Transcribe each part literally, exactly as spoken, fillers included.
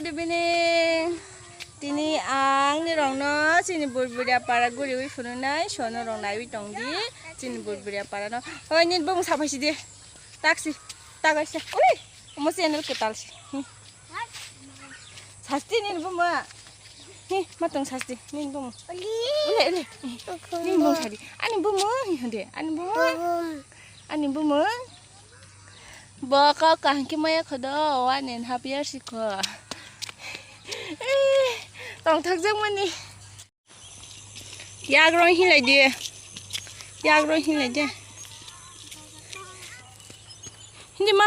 Bini tini ang ni rong no chini Burburia para guriwi phununai sono rong naiwi tongdi chini Burburia para no. Oi, nini bumung saphai sidi. Taksi. Tagaisa. Uli. Omo channel kwtal si. Hmm. Sasti nini bumung. Hi, matong sasti nini bumung. Uli. Uli, uli. Nini bumung sadi. Ani bumung hi hande. Ani bumung. Ani bumung. Bo kok kaham khe maya khodo, one and half years kho. Eh, tongthokjak mani. Yagroi hinlai di. Yagroi hinlai di. Hindi ma.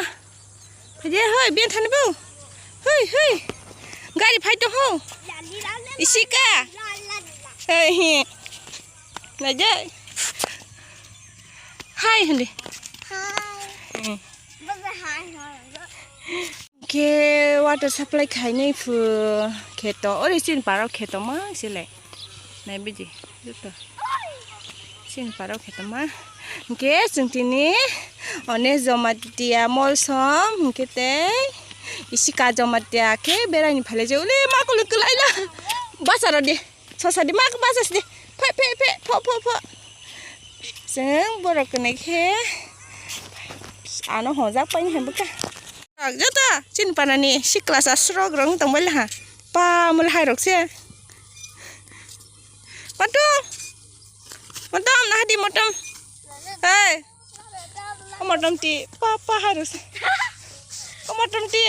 Phai di, hoi, biyan thani bo. Hoi, hoi. Gari phai to ho. Isika. Hoi, hi. Lai di. Hai hindi. Hai. Hmm. Baba, hai, hai. Khe water supply khainai phu kheto, ori chini parao kheto ma sile. Nai bidi, joto. Chini parao kheto ma. Hingke chwng tini one Jamatia mall som, hingke tei Isika Jamatia khe beraini phalai je. Ule ma kulu kwlai la. Basa rw di. Sosa di, mak basa di. Phe, phe, phe, pho, pho, pho. Chwng borok kwnwi khe ano hojak paini hai bwkha. Joto chini panani sikla sa srok rok tong bai laha. Pa mul hai rok se. Motom. Motom na hadi motom. Hey. O motom ti. Pa, pa hai rok se. O motom ti.